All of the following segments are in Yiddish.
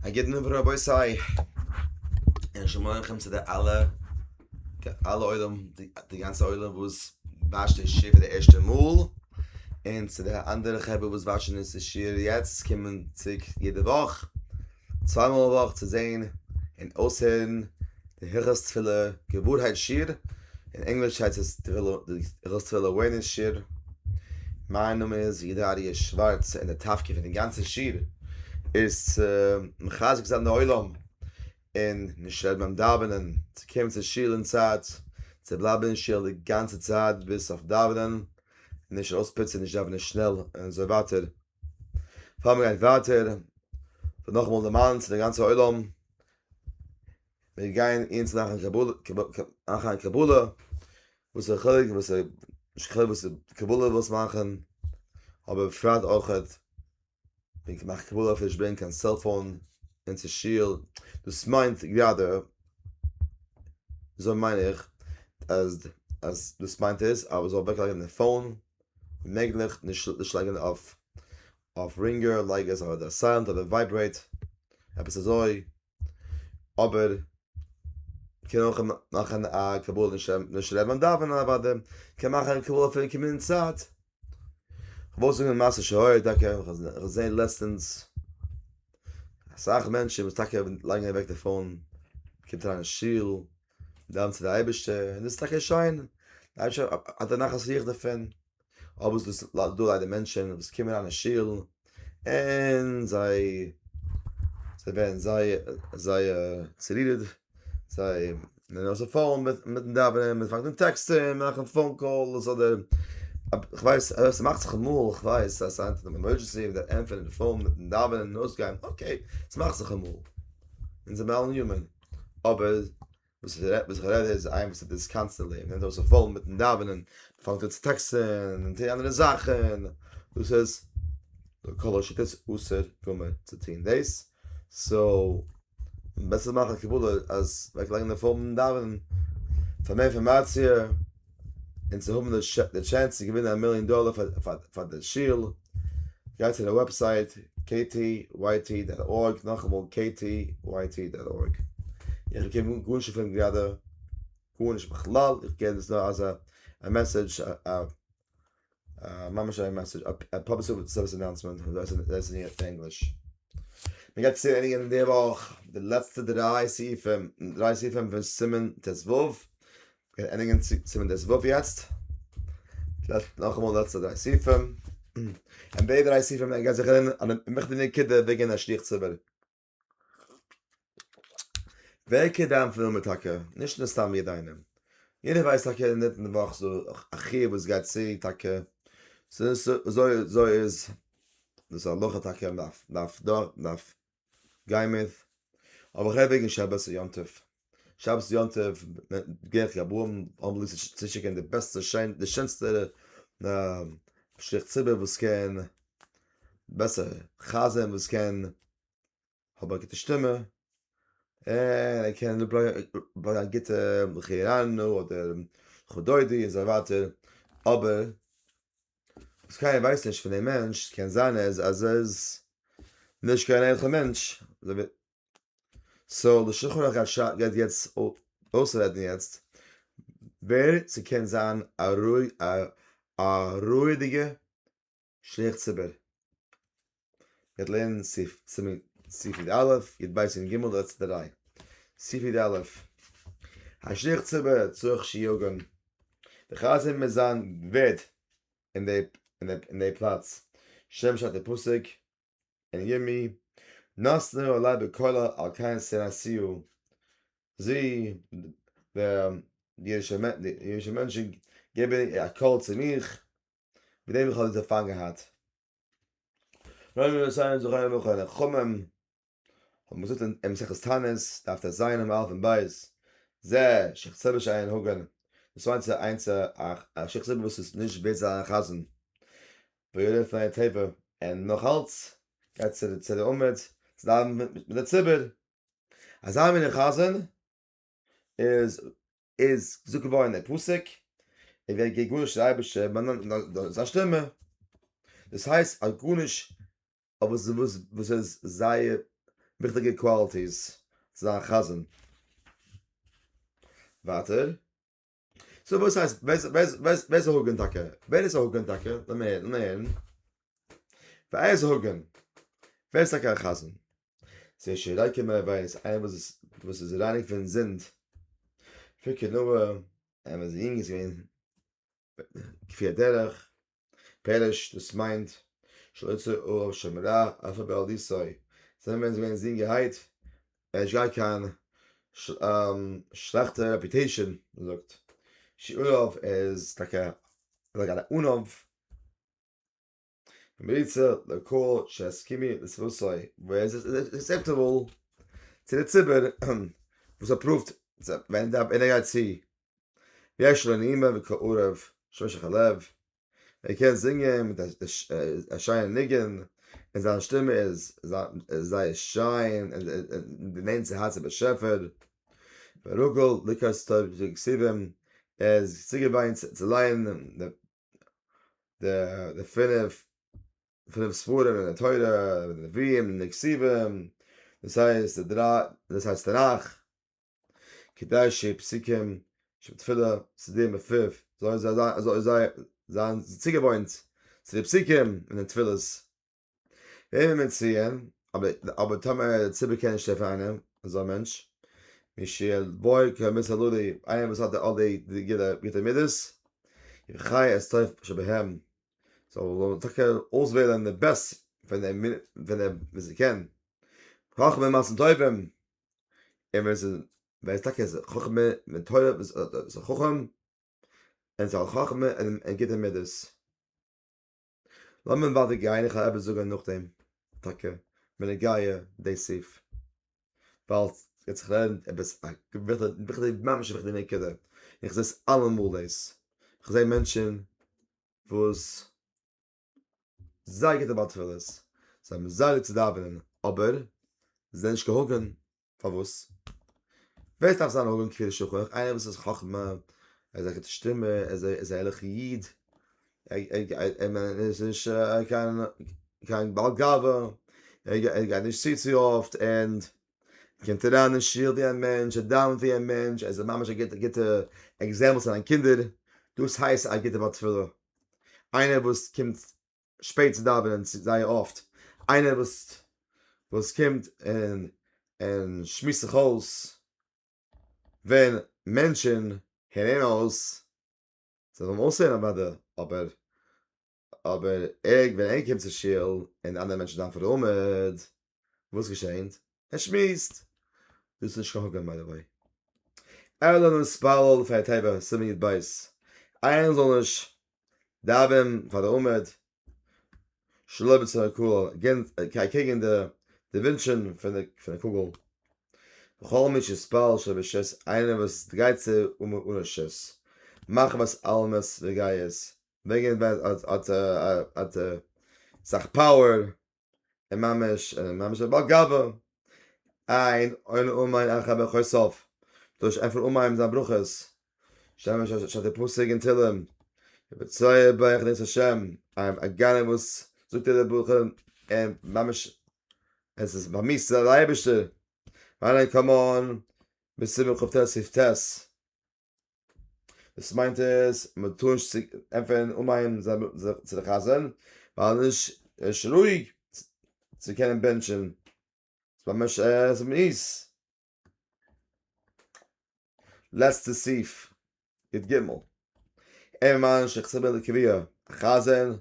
א גוטן אוונט רבותי, און שלום עליכם צו די אלע, די אלע עולם, די גאנצע עולם וואס watch ט די שיעור פאר די ערשטע מאל, און צו די אנדערע חברה וואס watch ן נישט די שיעור יעצט, קומען צוריק יעדע וואך, צוויי מאל א וואך צו זען און אויסהערן די הלכות תפילה געווארהייט שיעור, אין ענגליש הייסט עס די הלכות תפילה awareness שיעור. מיין נאמען איז יהודה אריה שווארץ און די תפקיד פון די גאנצע שיעור איז צו מחזק זיין די עולם און נישט רעדן ביים דאווענען, צו קומען צו שול אין צייט, צו בלייבן אין שול די גאנצע צייט ביז סוף דאווענען, נישט אויספוצן, נישט דאווענען שנעל און אזוי ווייטער. פאר מען גייט ווייטער, וויל נאכאמאל דערמאנען צו די גאנצע עולם, מיר גייען אונז מאכן מאכן א קבלה, וואס איז חילוק וואס איז נישט חילוק וואס איז קבלה ווילסט מאכן, אבער בפרט אויכעט ווען מ'מאכט קבלה אויף נישט ברענגען קיין cellphone אין צו שול, דאס מיינט גראדע, אזוי מיין איך, אז אז דאס מיינט איז אז מ'זאל אוועק לייגן די phone, מעגליך נישט נישט לייגן אויף אויף ringer, לייג עס אדער silent אדער vibrate, עפעס אזוי. אבער קען אויך מאכן א קבלה נישט רעדן ביים דאווענען אוודאי, קען מאכן א קבלה פון קומען אין צייט. כ'וואלט זאגן מעשה שהיה טאקע, איך האב געזען לעצטענס אסאך מענטשן וואס טאקע לייגן אוועק די phone, קומט אריין אין שול, דאווענט צו די אייבערשטער, און דאס איז טאקע שיין, די אייבערשטער האט א נחת רוח דערפון, אבער ס'איז דא ליידער מענטשן וואס קומען אריין אין שול און זיי זיי ווערן זייער זייער צורידערט, זיי נעמען ארויס די phone מיטן דאווענען, מען פאנגט אן טעקסטען, מאכן phone calls אדער כ'ווייס ס'מאכט זיך אמאל, כ'ווייס אז ס'איז אן emergency מ'דארף ענטפערן די phone מיטן דאווענען און אויסגיין, okay ס'מאכט זיך אמאל, אונז זעמיר אלע human, אבער וואס איך רעד איז איינער וואס טוט עס constantly, מ'נעמט ארויס א phone מיטן דאווענען, מ'פאנגט אן צו טעקסטען און טוהן אנדערע זאכן, דאס איז כל השיטות אסור גמור צו טוהן דאס, so בעסער מאכן א קבלה אז אוועק לייגן די phone מיטן דאווענען, פאר מער אינפארמאציע און צו האבן די chance צו געווינען א מיליאן דאלער פאר די שול, גיי צו די website ktyt dot org, נאכאמאל ktyt dot org. איך באקום גארנישט דערפון גראדע, גארנישט בכלל, איך געב דאס נאר אלס א message, ממש א message, א public service announcement, דאס איז אין ענגליש. מען גייט צו ענדיגן די וואך די לעצטע דריי סעיפים, דריי סעיפים פון סימן ט"ו, מיר ענדיגן סימן ט"ו יעצט, נאכאמאל די לעצטע דריי סעיפים, און די דריי סעיפים גייט זיך רעדן אן וויכטיגע נקודה וועגן א שליח ציבור. ווער קען דיין פון נאמען טאקע? נישט נאר סתם יעדע איינעם. יעדער ווייסט טאקע אינמיטן די וואך ס'דא א חיוב וואס גייט צו טאקע, אזוי אזוי איז דאס הלכה טאקע מ'דארף מ'דארף דארף גיין מיט, אבער איך רעד וועגן שבת און יום טוב, שבת און יום טוב גערעכט גבאים האבן ליב צו שיקען די בעסטע די שענסטע שליח ציבור וואס קען בעסער חזן וואס קען האבן א גוטע שטימע און ער קען ברענגען א גוטע לכי ירננו אדער לכה דודי און אזוי ווייטער, אבער וואס קיינער ווייסט נישט פון דעם מענטש, קען זיין אז ער איז נישט קיין ערליכע מענטש, so די שולחן ערוך גייט יעצט אויסרעדן יעצט ווער ס'קען זיין א רואידיגע שליח ציבור. מ'גייט לערנען סעיף סימן סעיף י"א, י"ב און י"ג די לעצטע דריי. סעיף י"א, השליח ציבור צריך שיהיה הגון, די חזן מוז זיין ווערד אין די אין די פלאץ, שם שטייט אין פסוק אין ירמי', נתנו עלי בקולה על כן שנאתיהו, זי, די אידישע מענטשן געבן א קול צו מיך, מיט דעם איך האב דאס ערפארן געהאט. רבי יוסי זכרונו לברכה און חכמים האבן געזאגט אין מסכת תענית, דף טז עמוד א' און ב', זה שליח ציבור שאין הגון, דאס מיינט צו איינס א שליח ציבור וואס איז נישט ווערט זיין א חזן, ויודע לפני התיבה, און נאך אלץ גייט צו די עמוד צו דאווענען מיט די ציבור, אזא מין חזן איז איז געזאגט געווארן אין פסוק, ער ווערט געגארנישט צו די אייבערשטער זיין שטימע, דאס הייסט אז גארנישט אבער וואס איז זייער. וויכטיגע qualities צו זיין א חזן. ווייטער. So וואס הייסט, ווער איז א הגון טאקע? ווער איז א הגון טאקע? לאמיר הערן, לאמיר הערן. ווער איז א הגון? ווער איז טאקע א חזן? זה שריקה מערבית, איינער וואס איז רייניג פון זינד. פון קנאה, און ווען איז יונג איז געווען כפי הדרך. פירוש, דאס מיינט, שלא יצא עליו שם רע, אף על בעל זענען ווען זיי געווען זינגערהייט, ער האט נישט געהאט קיין שלעכטע reputation, מען זאגט שיעוריו איז טאקע like אן עניו, ומליצה לכל שהסכימי לסבוסוי, ווער איז acceptable צו די ציבור וואס approved ווען ער גייט צו, יש לו נעימה וקרוב שמשך הלב, ער קען זינגען מיט א שיינע ניגון, און זיין שטימע איז זייער שיין, און די נענט צו הארץ באשעפער. ורגיל לקרות טוב כתובים, ער איז צוגעוואוינט צו לייענען די פינף ספרים אין די תורה, די נביאים און די כתובים, דאס הייסט די דריי, דאס הייסט תנך. כדי שיהיו פסוקים שבתפילה סדורים בפיו, זאל זיי זיין צוגעוואוינט צו די פסוקים אין די תפילות. ואם מציעין, אבער טאמער די ציבור קען נישט טרעפן איינעם אזא מענטש, מי שיבוא כמידת הלולי, איינער וואס האט אלע די גוטע מידות, יבחר את טוב שבהם, זאל מען טאקע אויסוועלן די best פון די וואס זיי קען, חכמה מעשים טובים, און ווען ס'איז ווען ס'איז טאקע איז חכמה מיט תורה איז א חכם, און ס'איז א חכמה און גוטע מידות. לאמיר ווייטער גיין, איך וועל עפעס זאגען נאכדעם טאקע בנוגע די סעיף, ווייל יעצט איך רעד עפעס א וויכטיג ממש וויכטיגע נקודה, און איך זע עס אלעמאל דאס, איך זע מענטשען וואס זייער גוטע בעל תפילות, זיי האבן זייער ליב צו דאווענען, אבער זיי זענען נישט קיין הגון, פארוואס? ווער עס דארף זיין הגון כפי לשולחן, איינער וואס איז חכמה, ער איז א גוטע שטימע, ער איז א ערליכע איד, ער איז נישט קיין בעל גאווה, ער גייט נישט צו צו אפט, און קומט אריין אין שול ווי א מענטש, ער דאווענט ווי א מענטש, ער איז ממש א גוטע example צו זיינע קינדער, דאס הייסט א גוטע בעל תפילה. איינער וואס קומט שפעט צו דאווענען זייער אפט, איינער וואס וואס קומט און און שמועסט זיך אויס ווען מענטשן הערן אים אויס, זיי זאלן אויסהערן אוודאי, אבער אבער ער ווען ער קומט צו שול און אנדערע מענטשן זענען פאר די עמוד, וואס געשענט? ער שמועסט! דאס איז נישט קיין הגון by the way. אלא מתפלל לפני התיבה, סימן י"ב, איינער זאל נישט דאווענען פאר די עמוד, שלא ברצון הקהל, אקעגן די ווינטשען פון די קהל. וכל מי שיתפלל שלא ברשות, איינער וואס גייט צו עמוד אן רשות, מחמת עלמות וגאות, וועגן האט האט סאך power, און ממש און ממש א בעל גאווה, אין עונין אמן אחר ברכותיו, דאס ענטפערן אמן מיט זיין ברכות, שנאמר שטייט אין פסוק אין תהלים, ובצוה ברך נס השם, א גנב וואס זאגט די ברכה און ממש עס איז באמיסט צו די אייבערשטער, ועיין קאמאן בסימן כ"ט סעיף ט'. דאס מיינט עס מען טאר נישט ענטפערן אמן צו די חזן ווייל נישט איז רואיג צו קענען בענטשען ס'איז ממש ס'איז מיאוס. לעצטע סעיף י"ג אין ממנה שליח ציבור לקביעה, א חזן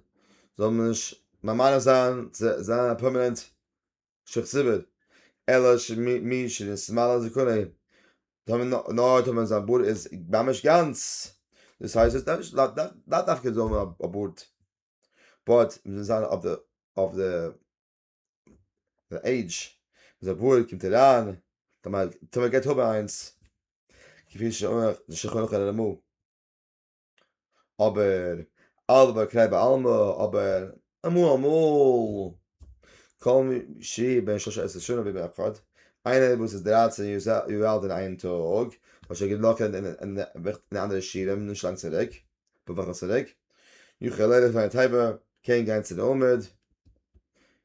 זאל מען נישט ממנה זיין צו זיין א permanent שליח ציבור, אלא שמי שנתמלא זקנו, נאר טאמער זיין בארד איז ממש גאנץ, דאס הייסט עס דארף לאו דווקא זאל האבן א בארד, but מוז זיין אויף די עידזש וואס א בארד קומט אריין, טאמער גייט האבן איינס, כפי שאמר שולחן ערוך הרמ"א. אבער אלא באקראי בעלמא, אבער אמאל אמאל, כל מי שבן שלש עשרה שנה ויום אחד, איינער וואס איז 13 יאר אלט אין איין טאג, וואס שוין געבלאקט אין אנדערע שיעורים נישט לאנג צוריק, פאר וואכן צוריק, יוכל ללכת לפני התיבה, קען גיין צו די עמוד.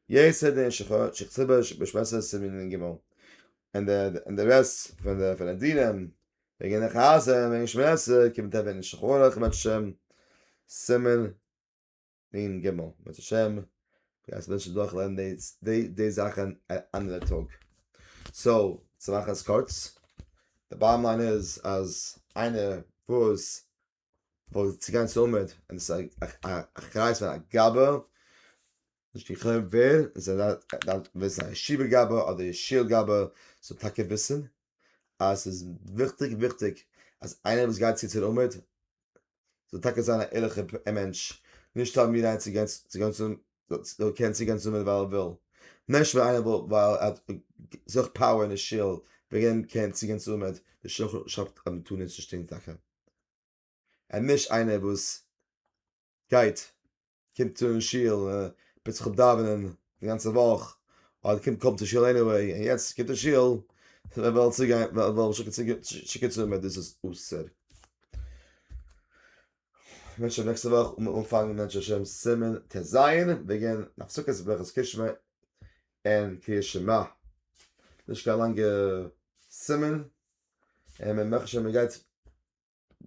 יתר דין שכתובה בשמונה סימן ג', און די rest פון די דינים וועגן די חזן וועגן שמונה עשרה קומט אוועק אין שולחן ערוך בעזרת השם סימן נ ג, בעזרת השם גייסט מענטשן דורך לערנען די זאכן א אנדערע טאג. So צו מאכן עס קורץ, די bottom line איז אז איינער וואס וויל צו גיין צו עמוד און עס איז א אחריות פון א גבאי, נישט קיין חילוק ווער, עס דארף וויסן א ישיבה גבאי אדער שול גבאי, זאל טאקע וויסן אז עס איז וויכטיג וויכטיג אז איינער וואס גייט צו צום עמוד זאל טאקע זיין א ערליכע מענטש, נישט האבן מיר איין צו גיין צום זאל קענען צוגיין צום עמוד ווייל ער וויל, נישט ווייל איינער וויל ווייל ער האט זוכט power אין די שול וועגן דעם קען צוגיין צום עמוד, די שול שרייבט אז מען טאר נישט נישט טון טאקע, און נישט איינער וואס גייט קומט צו אין שול פוצט זיך אפ דאווענען די גאנצע וואך, אדער קומט קוים צו שול anyway, און יעצט קומט אין שול וויל צוגיין וויל שיקן צו עמוד, דאס איז אסור. מענטשן נעקסטע וואך אנפאנגען מענטשן השם סימן ט ז וועגן הפסקת ברכת קריאת שמע און קריאת שמע. נישט קיין לאנגע סימן, און מען מאכט שוין מען גייט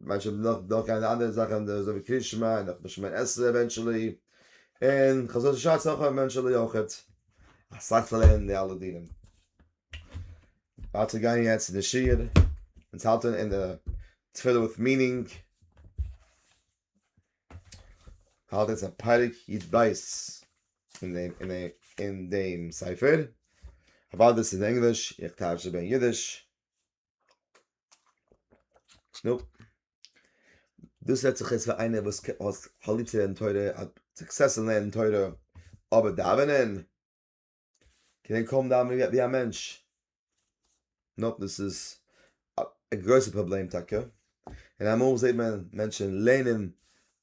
מענטשן נאך דורך גיין די אנדערע זאכן אזוי ווי קריאת שמע און נאך שמונה עשרה eventually, און חזרת השץ אויך eventually אויכעט. אסאך צו לערנען די אלע דינים. ווייטער גיין יעצט אין די שיעור, אונז האלטען אין די תפילה with meaning, האלט יעצט אין פרק י ב אין דעם ספר, אוודאי דאס איז אין ענגליש, איך טייטש איבער אין אידיש. נו, דאס רעדט זיך איצט פאר איינער וואס האט ליב צו לערנען תורה, האט success אין לערנען תורה, אבער דאווענען? קען קוים דאווענען ווי א מענטש. Nope, דאס איז א גרויסע פראבלעם טאקע. און אמאל זעט מען מענטשן לערנען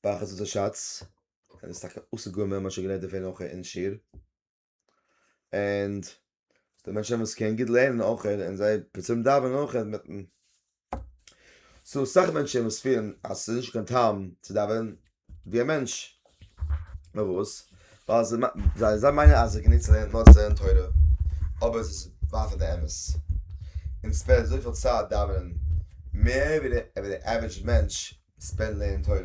ביי חזרת השץ, און עס איז טאקע אסור גמור, מען האט שוין געלערנט דערפון אויך אין שיעור. און די מענטשן וואס קענען גוט לערנען אויך, און זיי פלוצים דאווענען אויך מיטן. ס'דא אסאך מענטשן וואס פילן אז ס'איז נישט קיין טעם צו דאווענען ווי א מענטש. נאר וואס? ווייל זיי זיי מיינען אז ס'איז גענוג צו לערנען נאר צו לערנען תורה, אבער עס איז ווייט פון די אמת. אונז spend אזויפיל צייט דאווענען, מער ווי די average מענטש spend לערנען תורה.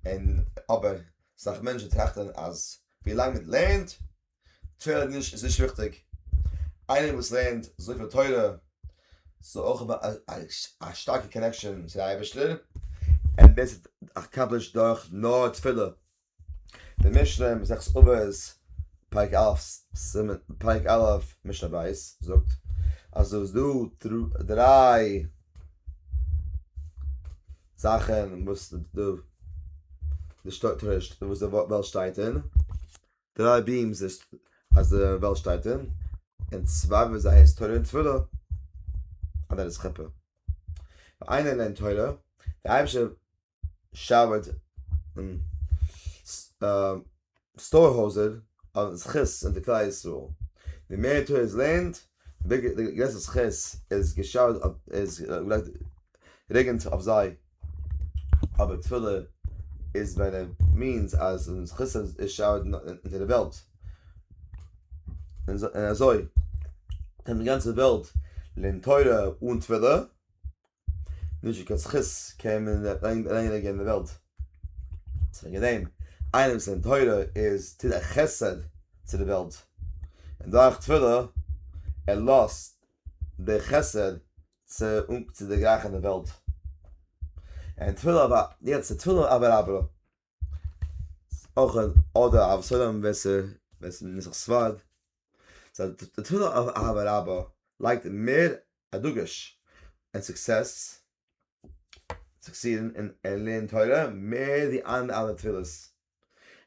און אבער אסאך מענטשן טראכטן אז ווי לאנג מען לערנט תורה נישט איז נישט וויכטיג. איינער וואס לערנט אזויפיל תורה זאל אויך האבן א שטארקע connection צו די אייבערשטער, און דאס איז accomplished דורך נאר תפילה. די משנה אין מסכת אבות פרק א' סימן פרק א' משנה ב' זאגט אז עס איז דא דריי זאכן וואס די וועלט שטייט אין, דריי beams איז אז די וועלט שטייט אין, און צוויי פון זיי איז תורה און תפילה, און דאס איז חופה. ווען איינער לערנט תורה, די אייבערשטער shower ט סטארהויזער אויף זכות אין די כלל ישראל. די מער תורה איז לערנט, די גרעסער זכות איז גע shower ט איז רעגנט אויף זיי. אבער תפילה איז by the means אז זכות איז shower ט אונטער די וועלט. און אזוי קען די גאנצע וועלט לערנען תורה אן תפילה, נישט קיין זכות קען מען אריינלייגן אין די וועלט. סאו וועגן דעם, איינער וואס לערנט תורה איז טוט א חסד צו די וועלט, און דורך תפילה ער לאזט די חסד צו צו דערגרייכן די וועלט. און תפילה אבער, יעצט די תפילה אבער אבער, אויך אדער אב סולם ווער ס'איז נוסח ספרד, so די תפילה אהבה רבה לייגט מער א דגוש אין success, succeed ן אין לערנען תורה מער ווי אנדערע תפילות,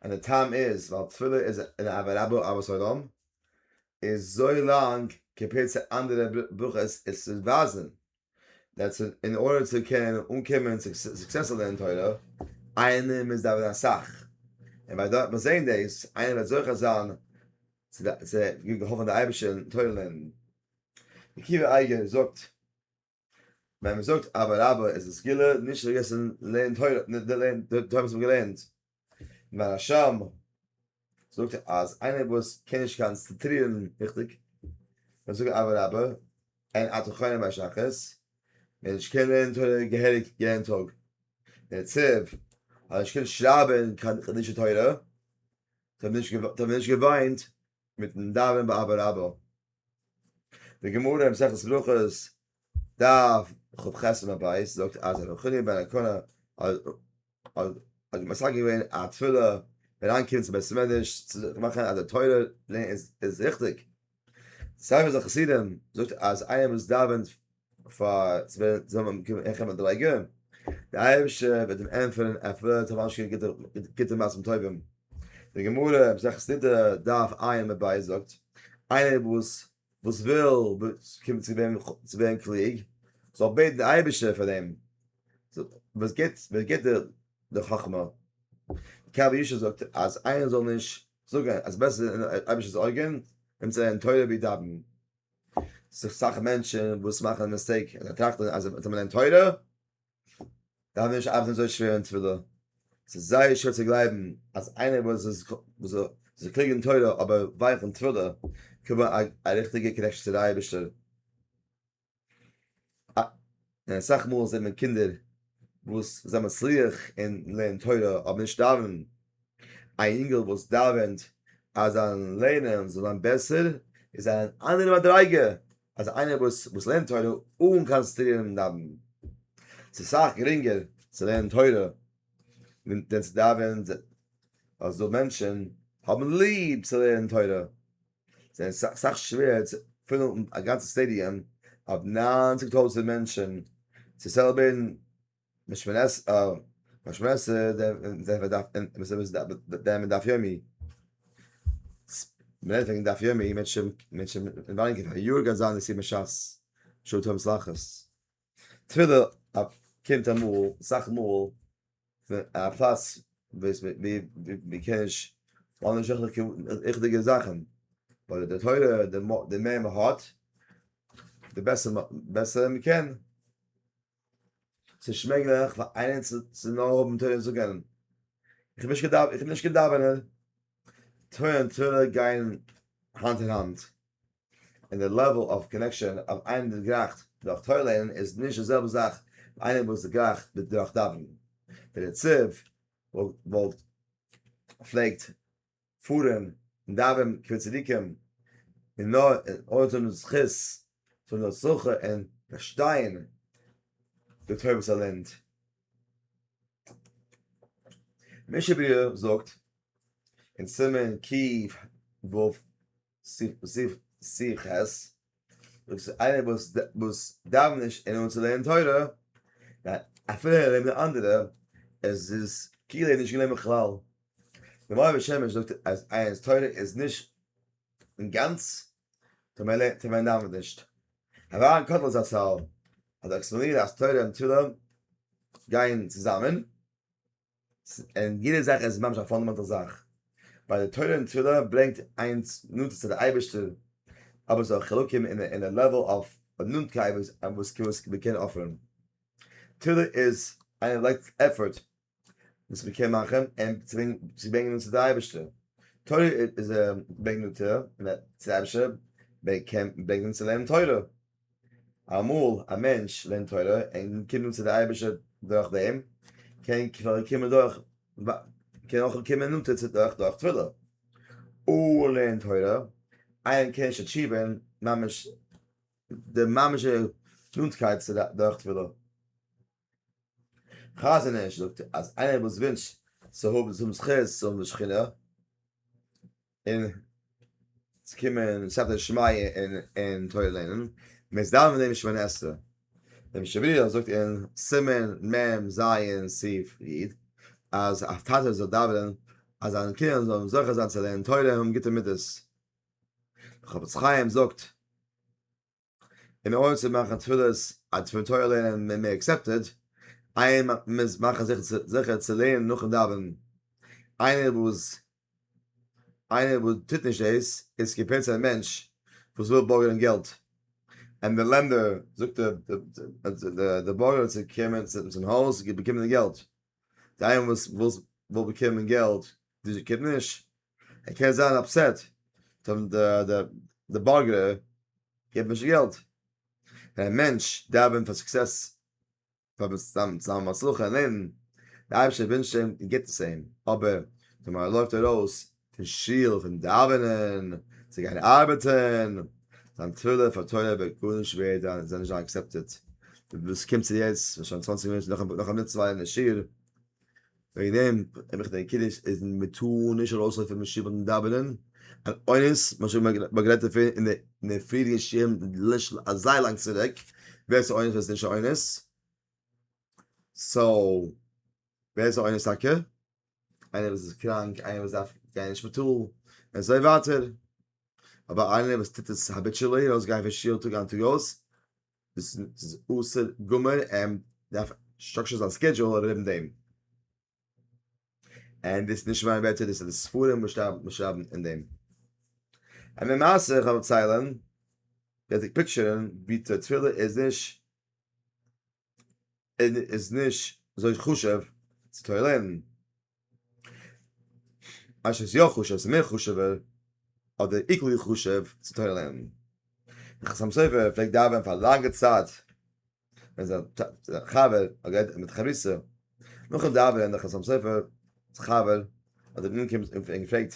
און די טעם איז ווייל תפילה איז אן אהבה רבה אהבת עולם, איז זוי לאנג compared צו אנדערע ברכות עס צו ווייזן that's in order צו קענען אנקומען צו successful לערנען תורה, איינער מוז דאווענען אסאך, און ביי דארט זעהן דאס, איינער וועט זוכה זיין צו געהאלפן די אייבערשטער אין תורה לערנען. עקיבא אייגער זאגט, ווען מען זאגט אבא רבא איז א סגולה נישט פארגעסן לערנען תורה, לערנען די תורה וואס מען האט געלערנט, מהרש"ם. זאגט אז איינער וואס קען נישט קאנצענטרירן ריכטיג, וועט זאגן אהבה רבה, און אתה חונן ביי שחרית, וועט נישט קענען לערנען תורה געהעריג יעדן טאג. דער נציב האט נישט געקענט שרייבן קיין חידושי תורה, זיי האבן נישט געוויינט מיטן דאווענען ביי אהבה רבה. די גמרא אין מסכת ברכות דף כ"ח עמוד ב' זאגט אז רבי חנינא בן הקנה האט מתקן געווען א תפילה ווען אריינקומען צום בית המדרש צו זיך מאכן אז די תורה לערנען איז ריכטיג. ספר החסידים זאגט אז איינער וואס דאווענט פאר צו ווערן זאל מען באקומען העכער מדריגה, די אייבערשטער וועט אים ענטפערן אפילו טאמער נישט קיין גוטע מעשים טובים. די גמרא מסכת נדה דף ע' עמוד ב' זאגט, איינער וואס וואס וויל קומען צו ווערן צו ווערן קלוג, זאל בעטן די אייבערשטער פאר דעם, וואס גיבט וואס גיבט די חכמה. קב הישר זאגט אז איינער זאל נישט זאגן אז בעסער אין אייבערשטער'ס אויגן אים צו לערנען תורה ווי דאווענען. ס'איז אסאך מענטשן וואס מאכן א mistake און זיי טראכטן אז ווען מ'לערנט תורה דארף מען נישט ארבעטן אזוי שווער אין תפילה. ס'איז זייער שווער צו גלייבן אז איינער וואס איז וואס איז קלוג אין תורה אבער ווייך אין תפילה קען האבן א ריכטיגע connection צו די אייבערשטער. און אסאך מאל זעט מען קינדער וואס זענען מצליח אין לערנען תורה אבער נישט דאווענען. א אינגל וואס דאווענט אז זיין לערנען זאל זיין בעסער איז אן אנדערע מדריגה אז איינער וואס וואס לערנט תורה אן קאנצענטרירן אין דאווענען. ס'איז אסאך גרינגער צו לערנען תורה ווען צו דאווענען, ווייל ס'דא מענטשן האבן ליב צו לערנען תורה, ס'איז אסאך שווער צו פילן א גאנצע stadium אויף 90,000 מענטשן צו celebrate ן שמונה עשרה דעם דף יומי. מ'רעדט וועגן דף יומי, מענטשן מענטשן ווייניגער פאר א יאר גייט זיין נסיעה מש"ס, שעה טובה מוצלחת. תפילה קומט אמאל, אסאך מאל, פון א פלאץ וואס מ'קען נישט, מ'האט נישט ריכטיגע זאכן, אבער די תורה, די מער מ'האט, די בעסער מ'קען. ס'נישט מעגליך פאר איינער צו נאר האבן תורה און זאגן איך בין נישט קיין דאווענער. תורה און תפילה גייען האנט אין האנט, און די level of connection אויף איינער דערגרייכט דורך תורה לערנען איז נישט די זעלבע זאך ווי איינער וואס דערגרייכט דורך דאווענען. דער נציב וואלט פלעגט פארן און דאווענען קברי צדיקים און נאר אויך האבן זכות פון די הצלחה און פארשטיין די תורה וואס ער לערנט. משנה ברורה זאגט אין סימן ק"ו סי' ח', דאס איז איינער וואס וואס דאווענט נישט און אן צו לערנען תורה, אפילו ער לערנט מיט אנדערע, עס איז כאילו ער האט נישט געלערנט בכלל. די מאור ושמש זאגט אז איינער'ס תורה איז נישט אינגאנץ, טאמער ער דאווענט נישט. הרב אהרן קאטלער זצל האט עקספלאנירט אז תורה און תפילה גייען צוזאמען, און יעדע זאך איז ממש א fundamental זאך, ווייל די תורה און תפילה ברענגט איינס נאנטער צו די אייבערשטער, אבער ס'איז אויך חילוקים אין די level of נאנטקייט וואס מ'קען offer ן. תפילה איז איינער לייגט effort וואס מ'קען מאכן און צו ברענגען נאנט צו די אייבערשטער. תורה איז ברענגט נאנטער צו די אייבערשטער, מ'קען ברענגען צו לערנען תורה. אמאל א מענטש לערנט תורה און קומט אן צו די אייבערשטער דורך דעם, קען קומען דורך, קען אויך קומען נאנטער צו דורך דורך תפילה. אן לערנען תורה, איינער קען נישט achieve ן ממש די ממש'ע נאנטקייט צו דורך תפילה. חזון איש זאגט אז איינער וואס ווינטשט צו האבן צו האבן זכות צו האבן די שכינה, און צו קומען סייעתא דשמיא און און תורה לערנען, מוז דאווענען דעם שמונה עשרה. דער משנה ברורה זאגט אין סימן מ"ז סעיף י' אז א טאטע זאל דאווענען אז זיינע קינדער זאלן זוכה זיין צו לערנען תורה און האבן גוטע מידות. דער חפץ חיים זאגט אין ארדער צו מאכן תפילות אז פון תורה לערנען מען מער accepted, איין מוז מאכן זיכער צו לערנען נאכן דאווענען, איינער וואס איינער וואס טוט נישט דאס איז compared צו א מענטש וואס וויל בארגען געלט, און די lender זאגט די בארגער צו קומען צום הויז באקומען די געלט, די איינער וואס וויל באקומען געלט קומט נישט. ער קען זיין upset די בארגער געבט נישט געלט. ווען א מענטש דאווענט פאר success, פאר זיין הצלחה אין לעבן, די אייבערשטער ווינטשט אים און גיבט עס אים, אבער טאמער ער לויפט ארויס פון שול פון דאווענען צו גיין ארבעטן, זיין תפילה פאר תורה וועט גארנישט ווערד זיין, זיי נישט זיין accepted. וואס קומט צו יעצט, שוין 20 מינוט נאך א מצוה אין די שיעור, וועגן דעם האב איך די קידוש איז מען טאר נישט ארויסלויפן פון שול ביים דאווענען, אן אונס, מ'האט שוין באגלייט דערפון אין די פריערדיגע שיעורים זייער לאנג צוריק, ווער ס'איז אונס ווער ס'איז נישט אונס, so ווער איז אונס טאקע? איינער וואס איז קראנק, איינער וואס דארף גיין אין שפיטאל, און אזוי ווייטער, אבער איינער וואס טוט עס habitually, ארויסגיין פון שול טאג איין טאג אויס, דאס איז אסור גמור, ער דארף structure זיין schedule ארום דעם. און דאס איז נישט מיין ווערטער, דאס איז די ספרים וואס שרייבן אין דעם. און למעשה איך וועל דערציילן, וועט איר picture ן ווי די תפילה איז נישט אזוי חשוב צו תורה לערנען. אז ס'איז יא חשוב, ס'איז מער חשוב'ער, אדער equally חשוב צו תורה לערנען. דער חתם סופר פלעגט דאווענען פאר א לאנגע צייט ווען זיין חבר האט גערעדט מיט חברותא. נאכן דאווענען דער חתם סופר חבר האט אים אנגעקומען און געפרעגט,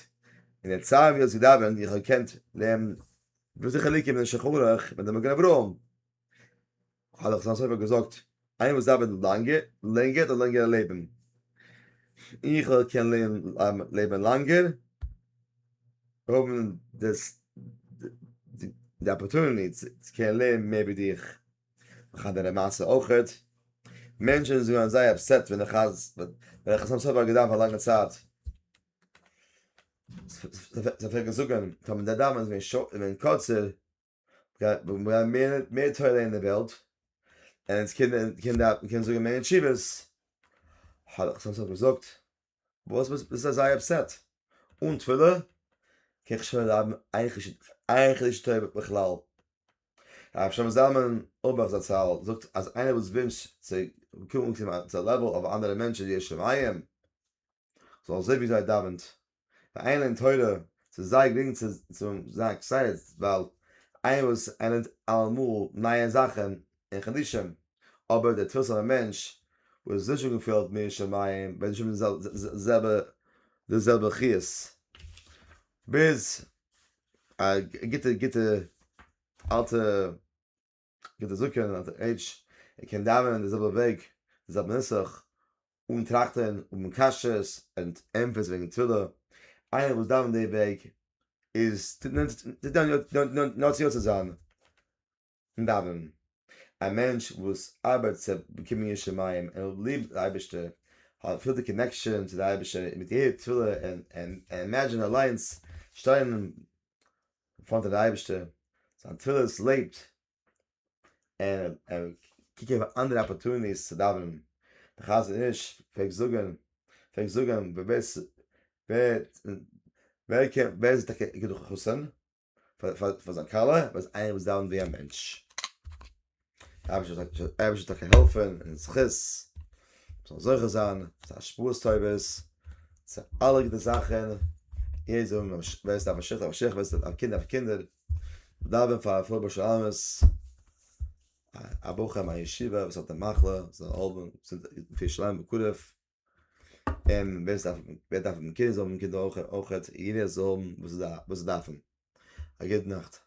אין די צייט ווי דו האסט געדאווענט איך האב געקענט לערנען וואס די חילוקים אין שולחן ערוך מיט די מגן אברהם? האט דער חתם סופר געזאגט, איינער וואס דאווענט לאנגער, לענגער האט א לענגערע לעבן. איך וועל קענען לעבן לאנגער, האבן דאס די opportunity צו קענען לעבן מער ווי דיך. נאך אנדערע מעשה אויכעט, מענטשן זענען זייער upset ווען דער חתם סופר האט געדאווענט פאר א לאנגע צייט. זיי פלעגן זאגן, טאמער דער דאווענען איז געווען קורצער, גייט מער תורה אין די וועלט, און אונז קענען זאגן מער תשובות, האט דער חתם סופר געזאגט, וואס ביסטו אזוי upset? אן תפילה קען איך שוין בלייבן איין חידוש תורה בכלל. הרב שלמה זלמן אויערבאך זצל זאגט אז איינער וואס ווינטשט צו קומען צו א level אויף אנדערע מענטשן ירא שמים, זאל אזוי ווי זיי דאווענט ווען איינער לערנט תורה, ס'איז זייער גרינג צו זיין excited ווייל איינער וואס ער לערנט אלעמאל נייע זאכן און חידושים, אבער די תפילות פון א מענטש וואס איז נישט אנגעפילט מיט יראת שמים וועט נישט האבן די זעלבע חיות, ביז א גוטע גוטע אלטע גוטע זקן אלטע עידזש, ער קען דאווענען די זעלבע וועג, די זעלבע נוסח, אן טראכטען, אן קשיות, און ענטפערס וועגן תפילה, איינער וואס דאווענט די וועג איז טוט נאר צו יוצא זיין און דאווענען. א מענטש וואס ארבייט צו באקומען יראת שמים און האט ליב די אייבערשטער, האט פילט די connection צו די אייבערשטער מיט יעדע תפילה און imagine אליינס שטיין אין front פון די אייבערשטער, זיין תפילות לעבט און ער קוקט אויף אנדערע opportunities צו דאווענען. דער חזון איש פלעגט זאגן, פלעגט זאגן, ווער ווער קען ווער איז טאקע גדול חתן פאר זיין כלה, ווער איז איינער וואס דאווענט ווי א מענטש. דער אייבערשטער זאל טאקע העלפן און זכות מ'זאל זוכה זיין צו השפעות טובות, צו אלע גוטע זאכן, יעדער זאל האבן ווער עס דארף א שידוך דארף א שידוך, ווער עס דארף קינדער דארף קינדער, דאווען פאר רפואה בשלמות, א בחור אין ישיבה וואס האט די מחלה זאל האבן רפואה שלמה בקרוב, און ווער עס דארף ווער דארף האבן קינדער זאל האבן קינדער אויך, יעדער זאל האבן וואס זיי דארפן, א גוטע נאכט.